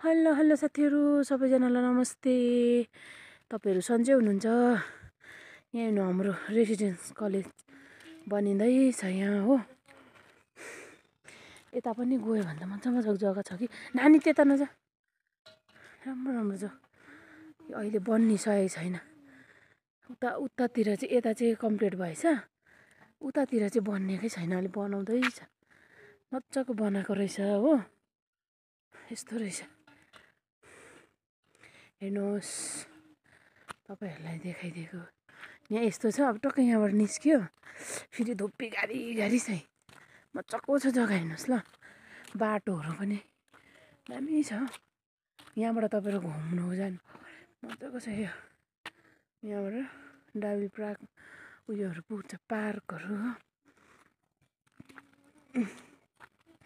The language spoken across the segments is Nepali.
हेलो हेलो साथीहरू सबैजनालाई नमस्ते। तपाईहरु सन्चै हुनुहुन्छ? यहाँ हेर्नु हाम्रो रेसिडेन्स कलेज बनिँदैछ यहाँ हो। यता पनि गयो भने त मजाको जग्गा छ कि। नानी त्यता नजा, राम्रो राम्रो छ। अहिले बनिसकेको छैन। उतातिर चाहिँ यता चाहिँ कम्प्लिट भएछ, उतातिर चाहिँ बनिएकै छैन, अहिले बनाउँदैछ। मजाको बनाएको रहेछ हो। यस्तो रहेछ, हेर्नुहोस् तपाईहरुलाई देखाइदिएको। यहाँ यस्तो छ। अब टक्कै यहाँबाट निस्क्यो फेरि धुप्पी गाडी गाडी चाहिँ मजाको छ जग्गा। हेर्नुहोस् ल, बाटोहरू पनि दामी छ। यहाँबाट तपाईहरु घुम्नु जानु मजाको छ। यो यहाँबाट डाबी प्राग उयोहरू पुग्छ, पार्कहरू हो।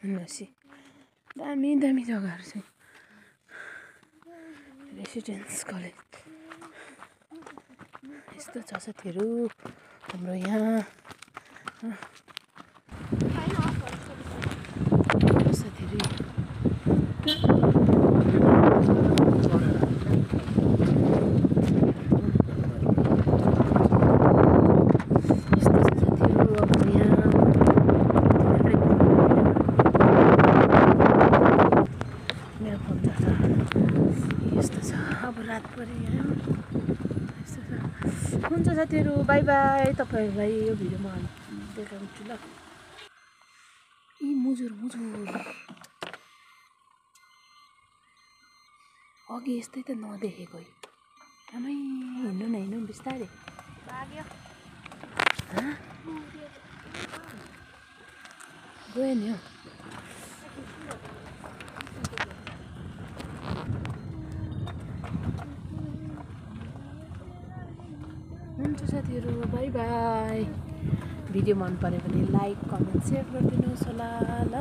हेर्नुहोस् दामी दामी जग्गाहरू छ। रेसिडेन्स कलेज यस्तो छ साथीहरू हाम्रो यहाँ साथीहरू। अब रात परि यस्तो छ। हुन्छ साथीहरू, बाई बाई। तपाईहरुलाई यो भिडियोमा देखाउँछु ल। यी मुजुर मुजुर अघि यस्तै त नदेखेको। आमै हिँड्नु न हिँड्नु बिस्तारै गयो नि हो। हुन्छ साथीहरू, बाई बाई। भिडियो मन पऱ्यो भने लाइक कमेन्ट सेयर गरिदिनुहोस् होला ल।